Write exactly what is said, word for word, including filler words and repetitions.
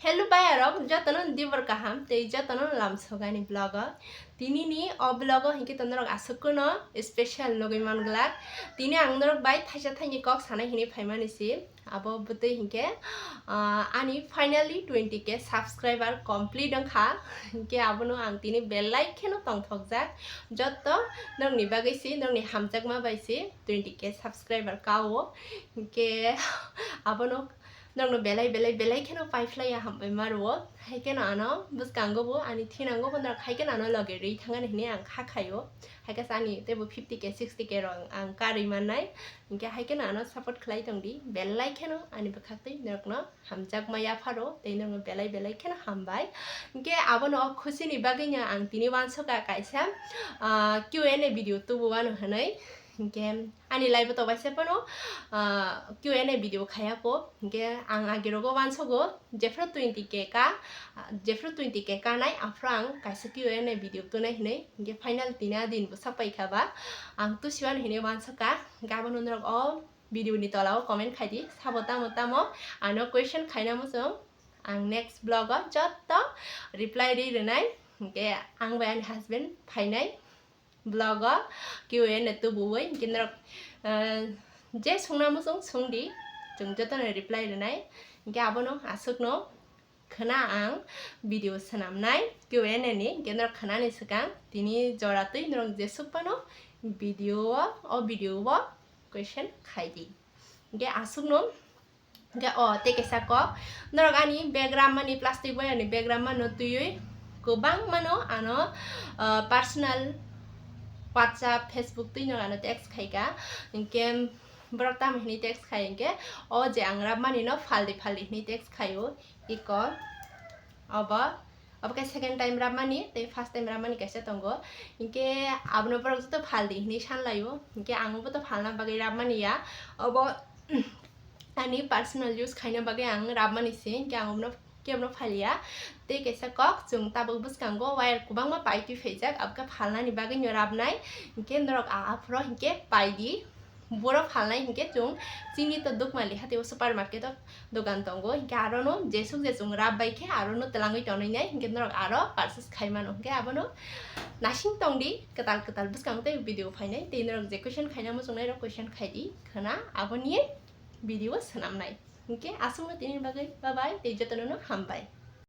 Hello bayarok, jotono dibor kaham tei jotono lamsogani vlog o. Tini ni o vlog o hinkhe to norok aswk no special nugwi manglak. Tini ang norok bai thaisa thaini kok sanai hinwi phaimani si. Abo bwtwi hinkhe, ah, ani finally twenty K subscriber complete wngkha. Hinkhe abono ang tini belai kheno tongthokjak. Jotto norokni bagwi si, norokni hamjakma bai si twenty K subscriber kao. Hinkhe abono norokno belai belai belai kheno paiphlaiya hambai ma rwo. Hai kheno ano bwskango bo ani thinango bo norok hai kheno ano loge rwi thangani hinwi ang kha khaio. Hai khe ani teibo fifty K, sixty K rok ang karwi mannai. Hinkhe hai kheno ano support khlai tongdi. Belai kheno ani bwkhaktwi norokno hamjakma yapharo tei norokno belai belai kheno hambai. Hinkhe abono o khusini bagwino ang tini uansukha kaisa, ah, Q and A video tubu ano hinwi. Hinkhe ani live o tobaisa phano, ah, Q and A video khayako. Hinkhe ang agirogo uansugo jephru twenty K ka, ah, jephru twenty K kanai aphuru ang kaisa Q and A video tunai hinwi. Hinkhe final tini a din bwsak paikha ba ang tusiwano hinwi uansukha. Hinkhe abono norok o video ni tola o comment khaidi, sabo tamo tamo ano question khaina muchung. Ang next vlog o jotto reply ri rwnai. Hinkhe ang bai ani husband phainai vlog o Q and A tubuwi. Hinkhe norok, eh, je sungna muchung sungdi, chwng jotono reply rwnai. Hinkhe abono aswkno khwna ang video swnamnai Q and A ni. Hinkhe norok khwnani swkang tini joratwi norok jesuk phano video o, o video o question khaidi. Hinkhe aswkno, hinkhe o tei kaisa kok, norok ani bag rammani, plastic boyani bag rammano twiwi kwbangmano ano, ah, personal WhatsApp, Facebook twi norok ano text khaika. Hinkhe borok tamo hinwi text khai hinkhe, o je ang rammani no phaldi phaldi hinwi text khaio. Iko obo, obo khe second time rammani tei first time rammani kaisa tongo. Hinkhe abono borok joto phaldi hinwi sanlaio. Hinkhe ang bo to phalna bagwi rammani ya. Obo ani personal use khaina bagwi ang rammani se, hinkhe ang obono kebono phalia. Tei kaisa kok, chwng tabuk bwskango wire kwbangma paitwi phaijak, abokhe phalnani bagwino rabnai. Hinkhe norok a aphuru hinkhe paidi. Boro phalnai hinkhe chwng chini to Dukmali hatio supermarket o dogan tongo, hinkhe arono jesuk je chwng rab bai khe arono twlangwi tonwi nai, hinkhe norok aro purchase khai mano. Hinkhe abono nasing tongdi, kwtal kwtal bwskango tei video phainai, tei norok je question khaina muchungnai rok question khaidi khwna, aboni video swnamnai. Hinkhe aswkno tini bagwi bye bye tei jotono no hambai.